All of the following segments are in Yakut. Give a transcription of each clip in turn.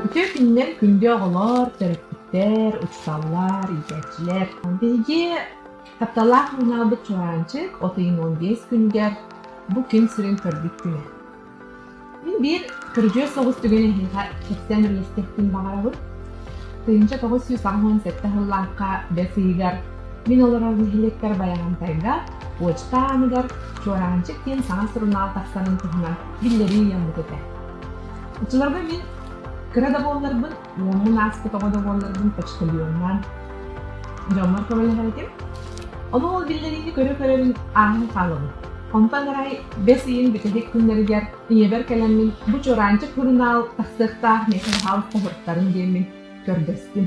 Үтүө күнүнэн күндү оҕолор, төрөппүттэр, учууталлар, иитээччилэр. Биһиги тапталлаах сурунаалбыт Чуораанчык от ыйын 15 күнүгэр бу күн сирин көрбүт күнэ. Мин биир көрүдьүөс соҕус түгэни эһиэхэ кэпсээн үллэстиэхпин баҕарабын. 1987 сыллаахха бэс ыйыгар мин олорор нэһилиэкпэр Байаҕантайга почта ааныгар Чуораанчык диэн саҥа сурунаал тахсарын туһунан биллэрии ыйаммыт этэ. Оччолорго мин кыра да буолларбын, уоммун ааспыт оҕо да буолларбын почтальоннаан дьоммор көмөлөһөр этим. Ону ол биллэриини көрө-көрөбүн ааһан хаалабын. Онтон арай бэс ыйын бүтэһик күннэригэр ийэбэр кэлэммин бу Чуораанчык сурунаал тахсыахтаах миэхэ баһаалыста суруттарын диэммин көрдөстүм.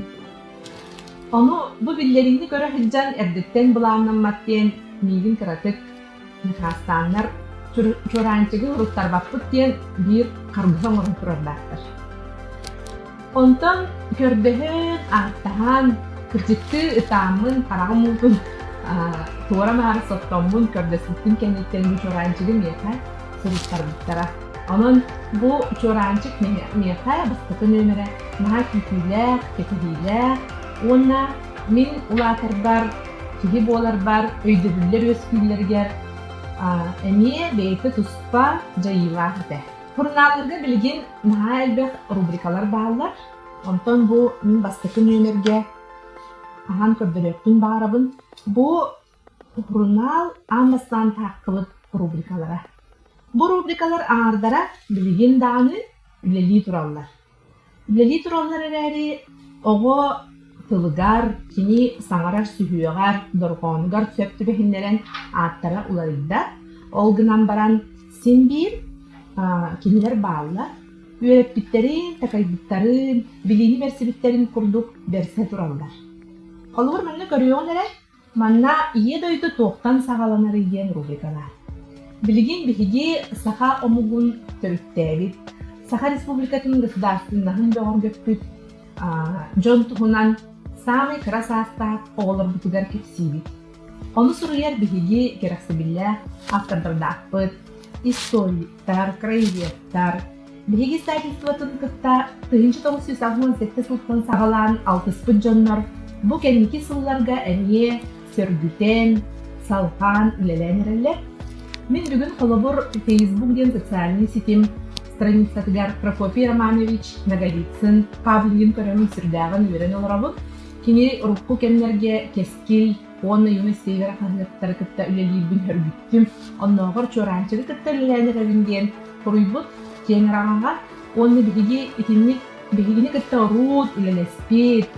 Ону бу биллэриини көрө сылдьан эрдэттэн былааннаммат диэн миигин кыратык Михастааннар Чуораанчыгы уруттарбаппыт диэн биир харгыһы оҥорон турардаахтар. Онтон көрдөһөн, ааттаһан, кырдьыктыы ытааммын, хараҕым уутун туора-маары соттоммун көрдөспүппүн кэнниттэн бу Чуораанчыгы миэхэ суруттарбыттара. Онон бу Чуораанчык миэхэ бастакы нүөмэрэ наһаа күүтүүлээх, кэтэһиилээх уонна мин улаатарбар, киһи буоларбар өйдөбүллэр үөскүүллэригэр эмиэ бэйэтэ туспа дьайыылаах этэ. Сурунаалларга билигин наһаа элбэх рубрикалар бааллар. Онтон бу мин бастакы нүөмэргэ аһаан көрдөрүөхпүн баҕарабын. Бу сурунаал аан бастаан таһаахтыбыт рубрикалара. Бу рубрикалар аҥаардара билигин даҕаны үлэлии тураллар. Үлэлии тураллар эрээри, оҕо тылыгар, кини саҥарар сүһүөҕэр, дорҕоонугар сөп түбэһиннэрэн ааттара уларыйда. Ол гынан баран син биир кинилэр бааллар. Үөрэппиттэрин, такайбыттарын, билиини бэрсибиттэрин курдук бэрсэ тураллар. Холобур, манна көрүөҕүн эрэ, Манна Ийэ дойду туохтан саҕаланарый диэн рубрика баар. Билигин биһиги саха омугун төрүттээбит, Саха Республикатын государственноһын бөҕөргөппүт дьон туһунан саамай кыра саастаах оҕолорбутугар кэпсиибит. Ону суруйар биһиги кэрэхсэбиллээх автордардаахпыт, историктар, краеведтар, Биһиги издательствотын кытта 1987 сылтан саҕалаан алтыспыт дьоннор бу кэнники сылларга эмиэ сөргүтэн, салҕаан үлэлээн эрэллэр. Мин бүгүн холобур Facebook диэн социальнай ситим страницатыгар Прокопий Романович Ноговицын Павлигин көрөммүн сүрдээҕин үөрэн олоробун. Кини урукку кэмнэргэ Кэскил уонна Юность Севера хаһыаттары кытта үлэлиирбин сөргүттүм. Оннооҕор Чуораанчыгы кытта үлэлээн эрэбин диэн суруйбут киэҥ араҥаҕа уонна биһиги итинник биһигини кытта уруут үлэлэспит,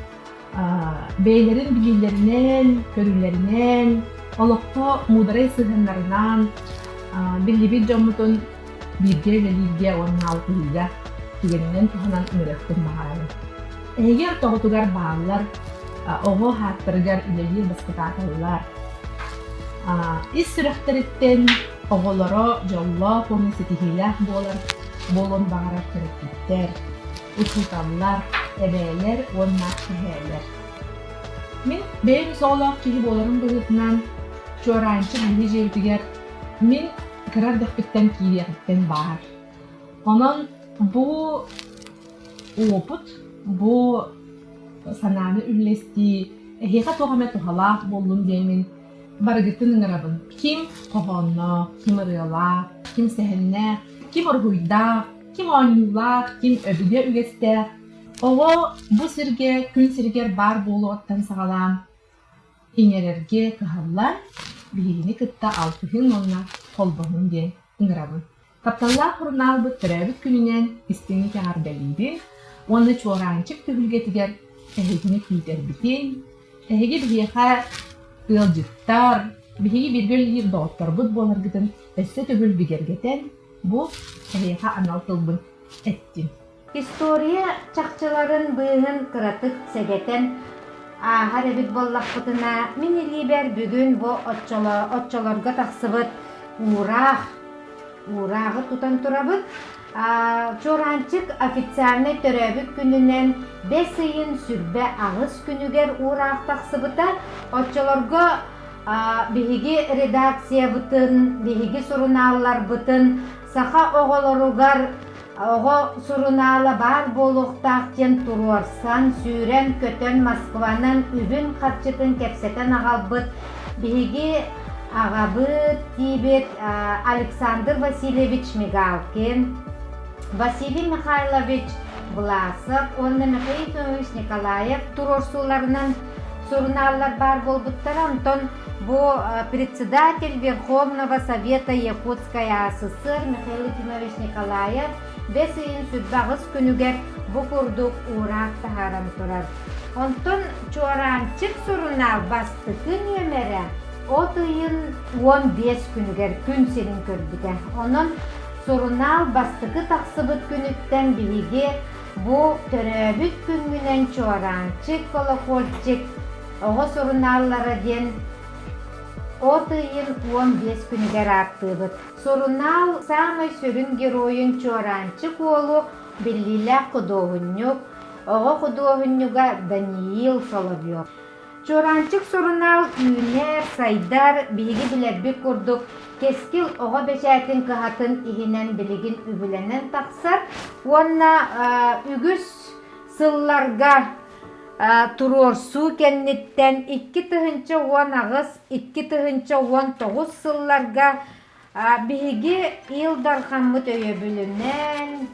бэйэлэрин билиилэринэн, көрүүлэринэн, олоххо муударай сыһыаннарынан биллибит дьоммутун бииргэ үлэлииргэ уонна алтыһыыга түгэнинэн туһанан ыҥырыахпын баҕарабын. Эһиги ортоҕутугар бааллар оҕо ааттарыгар үлэлиир баспытааталлар. Ис сүрэхтэриттэн оҕолоро дьоллоох уонна ситиһиилээх буолар буолуон баҕарар төрөппүттэр, учууталлар, эбээлэр уонна эһээлэр. Мин бэйэм оҕолоох киһи буоларым быһыытынан Чуораанчык биһи дьиэбитигэр мин кыра эрдэхпиттэн киириэҕиттэн баар. Онон бу уопут, бу санааны үллэстии эһиэхэ туох эмэ туһалаах буоллун диэммин барыгытын ыҥырабын. Ким хоһоонноох, ким ырыалаах, ким сэһэннээх, ким уруһуйдаах, ким оонньуулаах, ким өбүгэ үгэстээх оҕо бу сиргэ күн сиригэр баар буолуоҕуттан саҕалаан иҥэрэргэ кыһаллан биһигини кытта алтыһыҥ уонна холбоһуҥ диэн ыҥырабын. Тапталлаах сурунаалбыт төрөөбүт күнүнэн истиҥник эҕэрдэлиибин уонна Чуораанчык түһүлгэтигэр эһигини күүтэрбитин, эһиги биһиэхэ ыалдьыттар, биһиги бииргэ үлэлиир доҕотторбут буоларгытын өссө төгүл бигэргэтэн, бу эһиэхэ анал тылбын эттим. История чахчыларын быыһын кыратык сэгэтэн ааһар эбит буоллахпытына, мин илиибэр бүгүн бу оччолорго тахсыбыт уураах, уурааҕы тутан турабыт. Чуораанчык официальнай төрөөбүт күнүнэн бэс ыйын 28 күнүгэр уураах тахсыбыта. Оччолорго. Биһиги редакциябытын, биһиги сурунаалларбытын саха оҕолоругар оҕо сурунаала баар буолуохтаах диэн туруорсан, сүүрэн-көтөн Москванан үбүн-харчытын кэпсэтэн аҕалбыт биһиги аҕабыт тиийбит Александр Васильевич Мигалкин, Василий Михайлович Власов уонна Михаил Ефимович Николаев туруорсууларынан сурунааллар баар буолбуттара. Онтон бу председатель Верховного Совета Якутской АССР Михаил Ефимович Николаев бэс ыйын 28 күнүгэр бу курдук уураах таһааран турар. Онтон Чуораанчык сурунаал бастакы нүөмэрэ от ыйын 15 күнүгэр күн сирин көрбүтэ. Онон сурунаал бастакы тахсыбыт күнүттэн биһиги Бу төрөөбүт күҥҥүнэн Чуораанчык, Колокольчик оҕо сурунааллара диэн от ыйын 15 күнүгэр ааттыыбыт. Сурунаал саамай сүрүн геройун Чуораанчык уолу биллиилээх худуоһунньук, оҕо худуоһунньуга Даниил Соловьев. Чуораанчык сурунаал үүнэр, сайдар, биһиги билэрбит курдук, Кэскил оҕо бэчээтин кыһатын иһинэн билигин үбүлэнэн тахсар уонна үгүс сылларга туруорсуу кэнниттэн 2018 2019 сылларга Биһиги Ил Дархаммыт өйөбүлүнэн,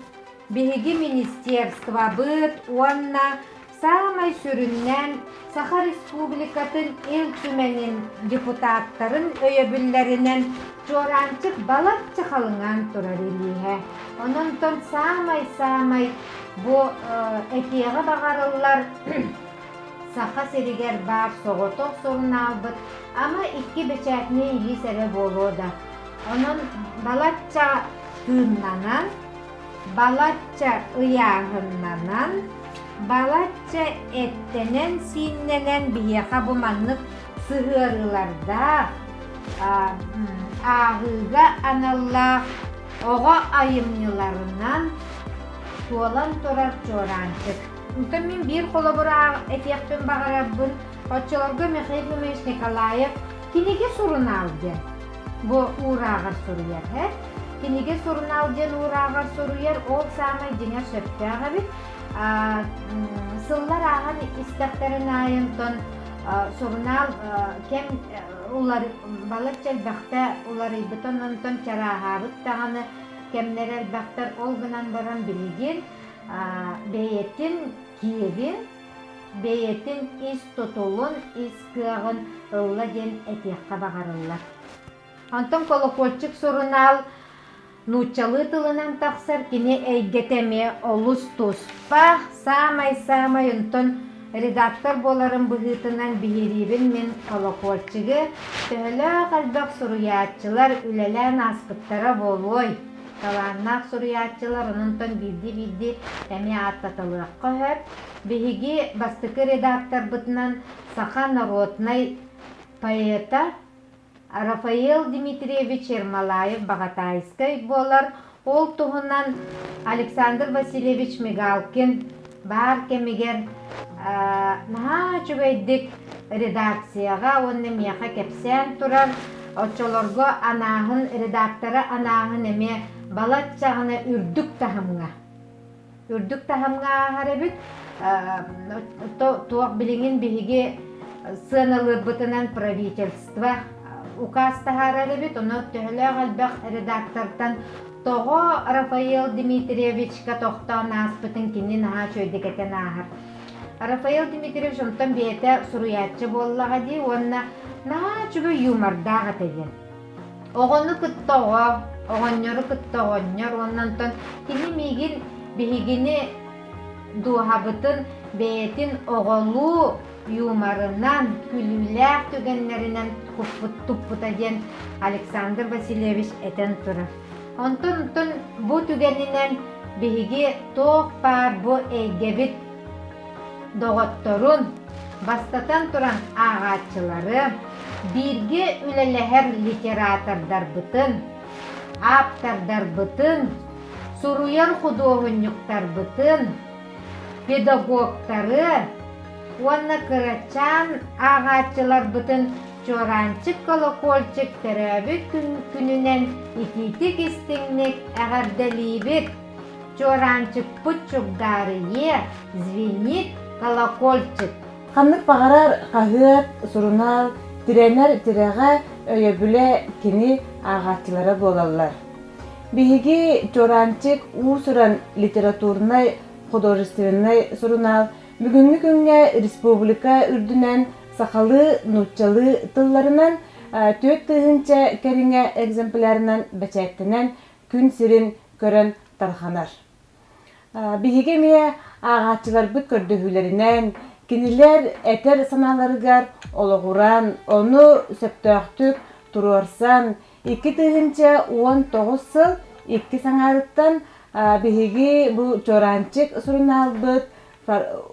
биһиги министерствобыт уонна саамай сүрүннээн Саха Республикатын Ил Түмэнин депутаттарын өйөбүллэринэн Чуораанчык балачча халыҥаан турар илииһэ. Онон саамай-саамай бу этиэҕи баҕарыллар Саха сиригэр баар соҕотох сурунаалбыт ама икки бэчээтинэй илиис эрэ буолуо да. Онон балачча тыыннанан, балачча ыйааһыннанан, балачча эттэнэн-сииннэнэн биһиэхэ бу маннык сыһыарыылардаах, ааҕыыга аналлаах оҕо айымньыларынан туолан турар чуораанчык. Онтон мин биир холобур этиэхпин баҕарарбын, оччолорго Михаил Ефимович Николаев кинигэ сурунаал диэн бу уурааҕар суруйар ээ. Кинигэ сурунаал диэн уурааҕар суруйар, ол саамай дьиҥэр сөптөөх эбит. Сыллар ааһан истэхтэрин аайы онтон сурунаал кэм балачча элбэхтэ уларыйбытын онтон чарааһаабыт даҕаны кэмнэр элбэхтэр ол гынан баран билигин бэйэтин киэбин, бэйэтин ис тутулун, ис кыаҕын ылла диэн этиэххэ баҕарыллар. Онтон Колокольчик сурунаал нууччалыы тылынан тахсар кини эйгэтэ эмиэ олус туспа, саамай-саамай онтон редактор буоларым быһыытынан биһириибин мин Колокольчигы төһөлөөх элбэх суруйааччылар үлэлээн ааспыттара буолуой? Талааннаах суруйааччылар ононтон биирдии-биирдии эмиэ ааттаталыахха сөп. Биһиги бастакы редакторбытынан саха народнай поэта Рафаэл Дмитриевич Ермолаев-Баҕатаайыскай буолар. Ол туһунан Александр Васильевич Мигалкин баар кэмигэр наһаа үчүгэйдик редакцияҕа уонна миэхэ кэпсээн турар. Оччолорго анааһын редактора анааһын эмиэ балаччаҕына үрдүк таһымҥа үрдүк таһымҥа ааһар эбит. Туох билигин биһиги сыаналыырбытынан правительство указ таһаарар эбит. Ону төһөлөөх элбэх редактортан тоҕо Рафаэл Дмитриевичка тохтоон ааспытын кини наһаа үчүгэйдик этэн ааһар. Рафаэл Дмитриевич онтон бэйэтэ суруйааччы буоллаҕа дии уонна наһаа үчүгэй юмордаах этэ диэн. Оҕону кытта оҕо, оҕонньору кытта оҕонньор уонна онтон кини миигин биһигини дууһабытын бэйэтин оҕолуу юморынан, күлүүлээх түгэннэринэн туппута диэн Александр Васильевич этэн турар. Онтон онтон бу түгэнинэн биһиги туох баар бу эйгэбит доҕотторун, бастатан туран ааҕааччылары, бииргэ үлэлэһэр литератордарбытын, ааптардарбытын, суруйар худуоһунньуктарбытын, педагогтары уонна кырачаан ааҕааччыларбытын. Чуораанчык Колокольчик төрөөбүт күнүнэн итиитик истиҥник эҕэрдэлиибит! Чуораанчыкпыт чугдаарыйыа, звенит колокольчик! Ханнык баҕарар хаһыат, сурунаал тирэнэр тирэҕэ, өйөбүлэ кини ааҕааччылара буолаллар. Биһиги Чуораанчык уус-уран литературнай художественнай сурунаал бүгүҥҥү күҥҥэ республика үрдүнэн сахалыы, нууччалыы тылларынан 4000 кэриҥэ экземплярынан бэчээттэнэн күн сирин көрөн тарҕанар. Биһиги эмиэ ааҕааччыларбыт көрдөһүүлэринэн, кинилэр этэр санааларыгар олоҕуран, ону сөптөөхтүк туруорсан, 2019 сыл иккис аҥаарыттан биһиги бу Чуораанчык сурунаалбыт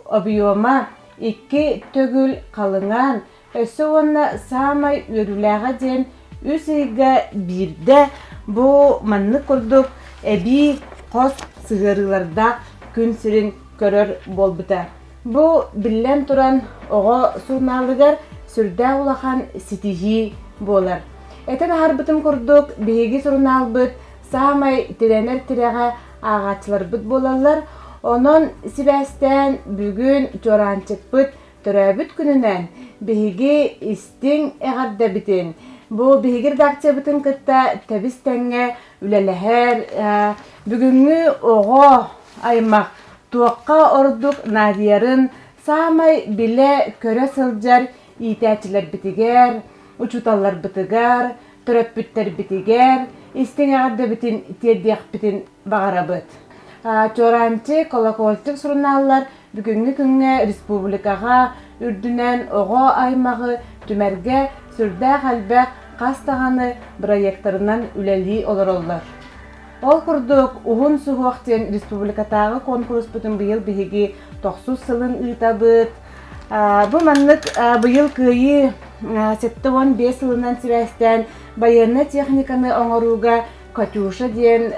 объема икки төгүл халыҥаан, Өссө уонна саамай үөрүүлээҕэ диэн үс ыйга биирдэ бу маннык курдук эбии хос сыһыарыылардаах күн сирин көрөр буолбута. Бу биллэн туран оҕо сурунаалыгар сүрдээх улахан ситиһии буолар. Этэн аһарбытым курдук биһиги сурунаалбыт саамай тирэнэр тирэҕэ ааҕааччыларбыт буолаллар. Онон сибээстээн бүгүн Чуораанчыкпыт Төрөөбүт күнүнэн биһиги истиҥ эҕэрдэбитин бу биһиги редакциябытын кытта тэбис-тэҥҥэ үлэлэһэр бүгүҥҥү оҕо аймах туохха ордук наадыйарын саамай билэ-көрө сылдьар иитээччилэрбитигэр, учууталларбытыгар, төрөппүттэрбитигэр истиҥ эҕэрдэбитин тиэрдиэхпитин баҕарабыт. Чуораанчы, Колокольчик сурунааллар бүгүҥҥү күҥҥэ республикаҕа үрдүнэн оҕо аймаҕы түмэргэ сүрдээх элбэх хас даҕаны бырайыактарынан үлэлии олороллор. Ол курдук, Уһун суһуох диэн республикатааҕы куонкуруспутун быйыл биһиги тохсус сылын ыытабыт. Бу маннык быйыл Кыайыы 75 сылынан сибээстээн байыаннай техниканы оҥорууга Катюша диэн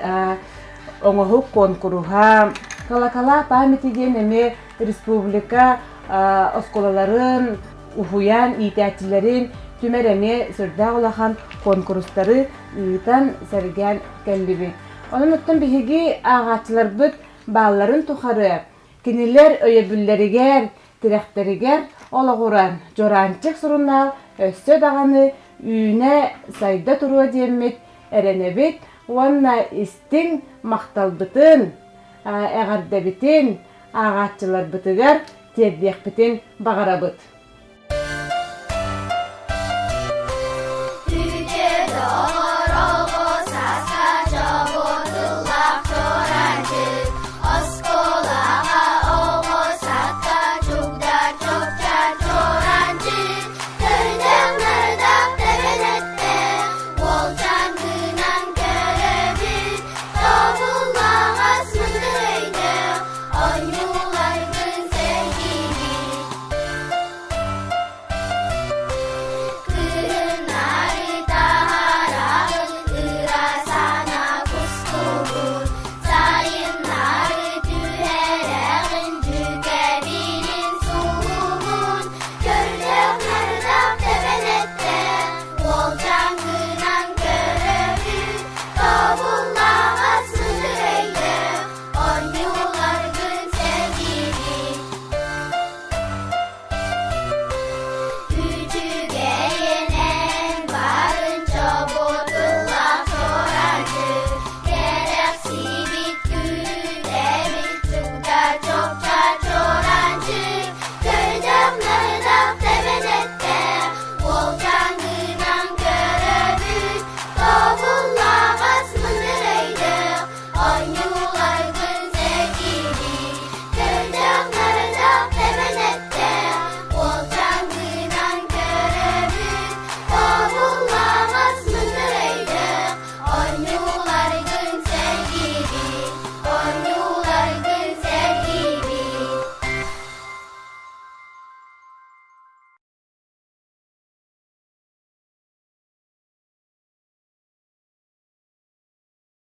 оҥоһук куонкуруһа, Колокола памяти диэн эмиэ республика оскуолаларын, уһуйаан иитээччилэрин түмэр эмиэ сүрдээх улахан куонкурустары ыытан, сэргээн кэллибит. Онон оттон биһиги ааҕааччыларбыт баалларын тухары кинилэр өйөбүллэригэр, тирэхтэригэр олоҕуран Дьураанчык сурунаал өссө даҕаны үүнэ-сайда туруо диэммит эрэнэбит уонна истиҥ махталбытын, эҕэрдэбитин ааҕааччыларбытыгар тиэрдиэхпитин баҕарабыт.